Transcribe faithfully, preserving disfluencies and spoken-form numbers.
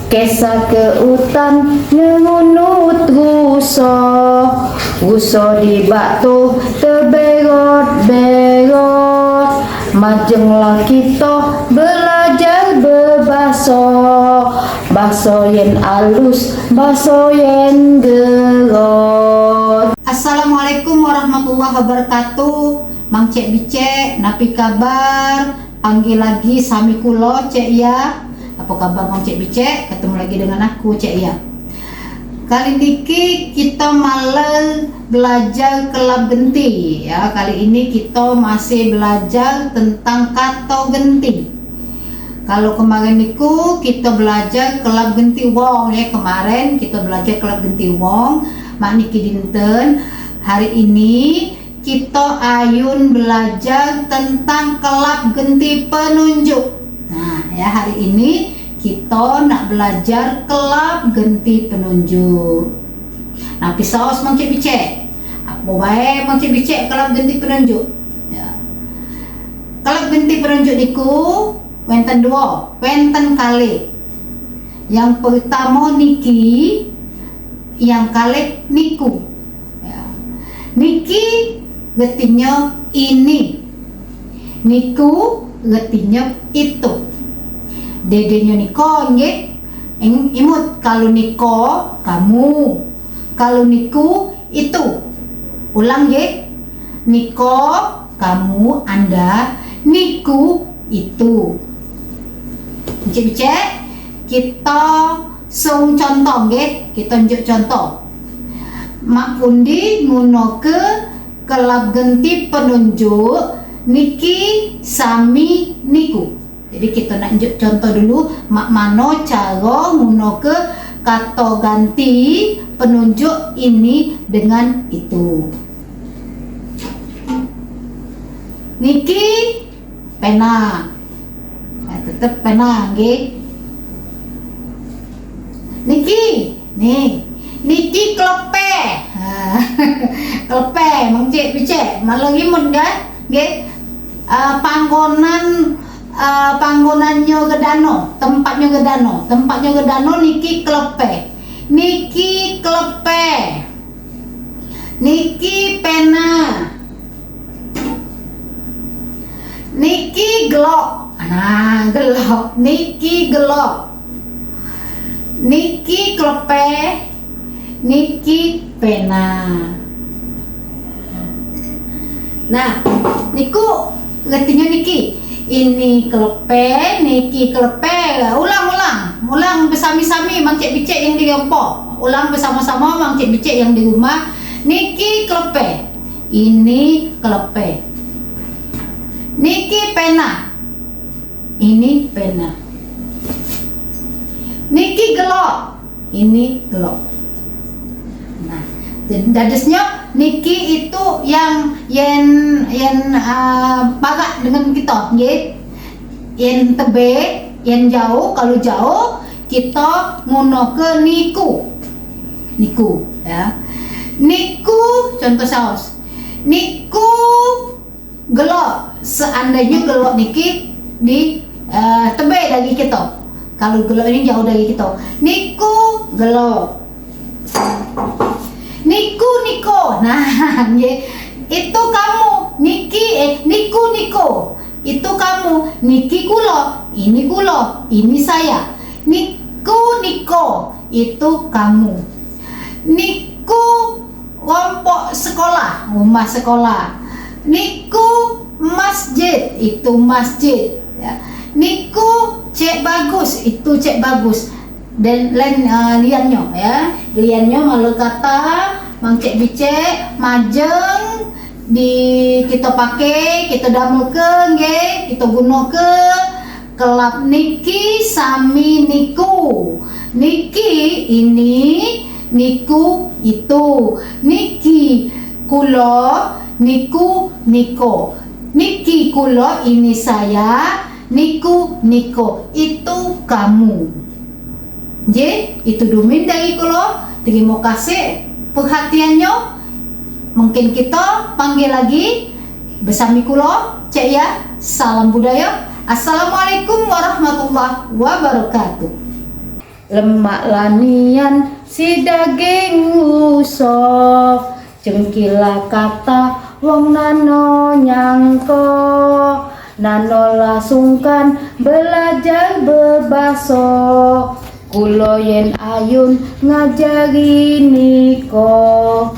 Kesah ke utan ngengunut ruso, ruso di bak tu teberot-berot. Majenglah kito belajar bebaso, baso yen alus, baso yen gerot. Assalamualaikum warahmatullahi wabarakatuh. Mang Cek Bicek, napi kabar? Panggil lagi sami kulo, Cek, ya. Apo kabar Mang Cek Bicek? Ketemu lagi dengan aku, Cek, ya. Kali niki kita malah belajar kelap genti, ya. Kali ini kita masih belajar tentang kato genti. Kalau kemarin niku kita belajar kelap genti wong, ya. Kemarin kita belajar kelap genti wong, mak niki dinten. Hari ini kito ayun belajar tentang kelap genti penunjuk. Nah, ya, hari ini kito nak belajar kelap genti penunjuk. Nah, pisaos Mang Cek Bicek. Apo bae Mang Cek Bicek kelap genti penunjuk. Ya. Kelap genti penunjuk niku wenten duo, wenten kalih. Yang pertamo niki, yang kalih niku. Ya. Niki retinyo ini. Niku retinyo itu. Dedenyo niko nggih. Ing-, imut, kalu niko kamu, kalu niku itu. Ulang nggih. Niko kamu, Anda, niku itu. Bicek-bicek, kita sung contoh nggih, kita njuk contoh. Mak pundi ngunoke kelap genti penunjuk niki sami niku. Jadi kita nak njuk contoh dulu mak mano caro ngunoke kato ganti penunjuk ini dengan itu. Niki pena. Eh, tetep pena, nggih. Niki, nih. Niki klepe. Ha. Klepe, Mang Cek Bicek. Malah rimun, kan? Nggih. Eh, panggonan, eh, panggonannyo gedano, tempatnyo gedano. Tempatnyo gedano niki klepe. Niki klepe. Niki pena. Niki gelok. Nah, gelok. Niki gelok. Niki klepe. Niki pena. Nah, niku retinyo niki. Ini klepe, niki klepe. Ulang, ulang. Ulang besami-sami, Mang Cek Bicek yang di rumah. Ulang besamo-samo, Mang Cek Bicek yang di rumah. Niki klepe. Ini klepe. Niki pena. Ini pena. Niki gelok. Ini gelok. Nah, dadesnyo niki itu yang yen, yen, ah, parak dengan kito, nggih. Yen tebe, yen jauh, kalu jauh kito ngunoke niku. Niku, ya. Niku, contoh saos. Niku gelok, seandainyo gelok niki di, eh, tebe dari kito. Kalu gelok ini jauh dari kito. Niku gelok. Niku, niko. Nah, nggih. Itu kamu. Niki, eh, niku, niko. Itu kamu. Niki kulo. Ini kulo. Ini saya. Niku, niko. Itu kamu. Niku rompok sekolah, rumah sekolah. Niku masjid, itu masjid, ya. Niku Cek Bagus, itu Cek Bagus. Dan lain, eh, liannyo, ya. Liannyo malah kata Mang Cek Bicek majeng di kito pake, kito damelke, nggih, kito gunoke. Kelap niki sami niku. Niki ini, niku itu. Niki kulo, niku niko. Niki kulo, ini saya, niku niko, itu kamu. Nggih, itu dumin dari kulo. Terima kasih perhatiannyo. Mungkin kita panggil lagi bersama kulo, Cek, ya. Salam budaya. Assalamualaikum warahmatullahi wabarakatuh. Lemak la nian si daging usop, cengkil la kata wong nano nyangko. Nano la sungkan belajar bebaso, kulo yen ayun ngajari niko.